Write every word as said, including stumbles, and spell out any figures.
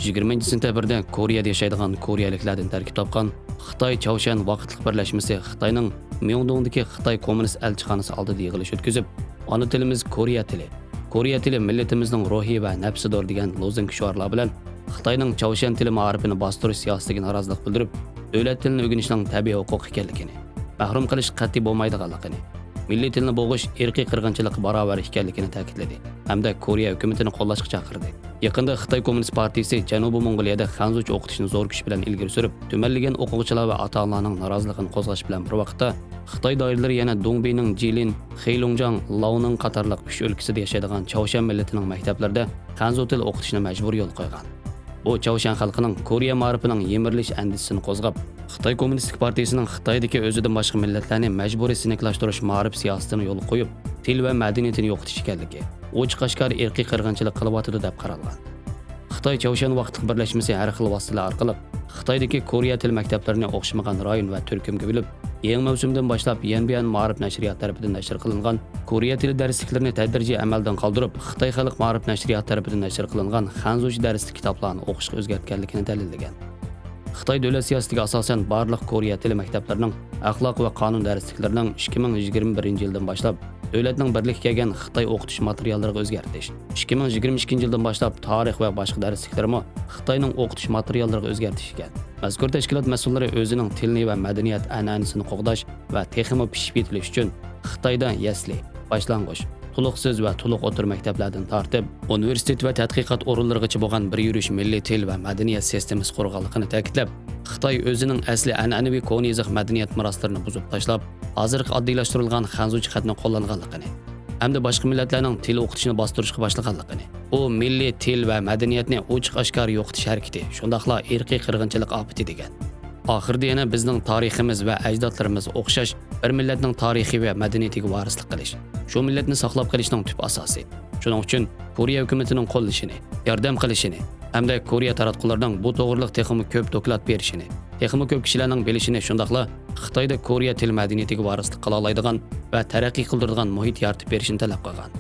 يىگىرمىنچى سېنتەبىردە كورېيەدە ياشايدىغان كورېيەلىكلەردىن تەركىب تاپقان خىتاي چاۋشيەن ۋاقىتلىق بىرلەشمىسى خىتاينىڭ ميۇڭدۇڭدىكى خىتاي كوممۇنىست ئەلچىخانىسى ئالدىدا يىغىلىش ئۆتكۈزۈپ، «ئانا تىلىمىز كورېيە تىلى، كورېيە تىلى مىللىتىمىزنىڭ روھى ۋە نەپسىدۇر» دېگەن لوزۇنكا شوئارلار بىلەن خىتاينىڭ چاۋشيەن تىلى مائارىپىنى باستۇرۇش سىياسىتىگە نارازىلىق بىلدۈرۈپ، دۆلەت تىلىنى ئۆگىنىشنىڭ تەبىئىي ھوقۇق ئىكەنلىكىنى، مەھرۇم قىلىش قەتئىي بولمايدىغانلىقىنى، مىللىي تىلنى بوغۇش ئىرقىي قىرغىنچىلىققا باراۋەر ئىكەنلىكىنى تەكىتلىدى ھەمدە كورېيە ھۆكۈمىتىنى قوللاشقا چاقىردى. يېقىندا خىتاي كوممۇنىست پارتىيىسى جەنۇبىي موڭغۇلىيەدە خەنزۇچە ئوقۇتۇشنى زور كۈچ بىلەن ئىلگىرى سۈرۈپ، تۈمەنلىگەن ئوقۇغۇچىلار ۋە ئاتا-ئانىلارنىڭ نارازىلىقىنى قوزغاش بىلەن بىر ۋاقىتتا، خىتاي دائىرىلىرى يەنە دۇڭبىنىڭ جىلىن، خېيلۇڭجاڭ، لاۋنىڭ قاتارلىق ئۈچ ئۆلكىسىدە ياشايدىغان چاۋشيەن مىللىتىنىڭ مەكتەپلىرىدە خەنزۇ تىل ئوقۇتۇشنى مەجبۇرىي يولغا قويغان. بۇ چاۋشيەن خەلقىنىڭ كورېيە مائارىپىنىڭ يىمىرىلىش ئەندىشىسىنى قوزغاپ، خىتاي كوممۇنىستىك پارتىيىسىنىڭ خىتايدىكى ئۆزىدىن باشقا مىللەتلەرنى مەجبۇرىي سىنىكلاشتۇرۇش مائارىپ سىياسىتىنى يولغا قويۇپ، تىل ۋە مەدەنىيىتىنى يوقىتىش ئىكەنلىكى، ئوچۇق-ئاشكارا ئىرقىي قىرغىنچىلىق قىلىۋاتىدۇ دەپ قارالغان. خىتاي چاۋشيەن ۋاقىتلىق بىرلەشمىسى ھەر خىل ۋاسىتىلەر ئارقىلىق خىتايدىكى كورېيە تىل مەكتەپلىرىنى ئوخشىمىغان رايون ۋە تۈركۈمگە بۆلۈپ، يېڭى مەۋسۇمدىن باشلاپ يەنبيەن مائارىپ نەشرىياتى تەرىپىدىن نەشر قىلىنغان كورېيە تىلى دەرسلىكلىرىنى تەدرىجىي ئەمەلدىن قالدۇرۇپ، خىتاي خەلق مائارىپ نەشرىياتى تەرىپىدىن نەشر قىلىنغان خەنزۇچە دەرسلىك كىتابلارنى ئوقۇشقا ئۆزگەرتكەنلىكىنى دەلىللىگەن. خىتاي دۆلەت سىياسىتىگە ئاساسەن، بارلىق كورېيە تىلى مەكتەپلىرىنىڭ ئەخلاق ۋە قانۇن دەرسلىكلىرىنىڭ ئىككى مىڭ يىگىرمە بىرىنچى يىلدىن باشلاپ دۆلەتنىڭ بىرلىككە كەلگەن خىتاي ئوقۇتۇش ماتېرىياللىرىغا ئۆزگەرتىش، ئىككى مىڭ يىگىرمە ئىككىنچى يىلدىن باشلاپ تارىخ ۋە باشقا دەرسلىكلىرىمۇ خىتاينىڭ ئوقۇتۇش ماتېرىياللىرىغا ئۆزگەرتىش ئىكەن. مەزكۇر تەشكىلات مەسئۇللىرى ئۆزىنىڭ تىلىنى ۋە مەدەنىيەت ئەنئەنىسىنى قوغداش ۋە تېخىمۇ پىشىپ يېتىلىش ئۈچۈن خىتايدا يەسلى، باشلانغۇچ، تولۇقسىز ۋە تولۇق ئوتتۇرا مەكتەپلەردىن تارتىپ، ئۇنىۋېرسىتېت ۋە تەتقىقات ئورۇنلىرىغىچە بولغان بىر يۈرۈش مىللىي تىل ۋە مەدەنىيەت سىستېمىسى قۇرغانلىقىنى تەكىتلەپ، خىتاي ئۆزىنىڭ ئەسلى ئەنئەنىۋى كونا يېزىق مەدەنىيەت مىراسلىرىنى بۇزۇپ تاشلاپ، ھازىرقى ئاددىيلاشتۇرۇلغان خەنزۇچە خەتنى قوللانغانلىقىنى ھەمدە باشقا مىللەتلەرنىڭ تىل ئوقۇتۇشىنى باستۇرۇشقا باشلىغانلىقىنى، ئۇ مىللىي تىل ۋە مەدەنىيەتنى ئوچۇق-ئاشكارا يوقىتىش ھەرىكىتى، شۇنداقلا ئىرقىي قىرغىنچىلىق ئاپىتى دېگەن. ئاخىرىدا يەنە بىزنىڭ تارىخىمىز ۋە ئەجدادلىرىمىزغا ئوخشاش بىر مىللەتنىڭ تارىخى ۋە مەدەنىيىتىگە ۋارىسلىق قىلىش، شۇ مىللەتنى ساقلاپ قېلىشنىڭ تۈپ ئاساسى. شۇنىڭ ئۈچۈن كورېيە ھۆكۈمىتىنىڭ قوللىشىنى، ياردەم قىلىشىنى ھەمدە كورېيە تاراتقۇلىرىنىڭ بۇ توغرىلىق تېخىمۇ كۆپ دوكلات بېرىشىنى، تېخىمۇ كۆپ كىشىلەرنىڭ بىلىشىنى، شۇنداقلا خىتايدا كورېيە تىل مەدەنىيىتىگە ۋارىسلىق قىلالايدىغان ۋە تەرەققىي قىلدۇرىدىغان مۇھىت يارىتىپ بېرىشىنى تەلەپ قىلغان.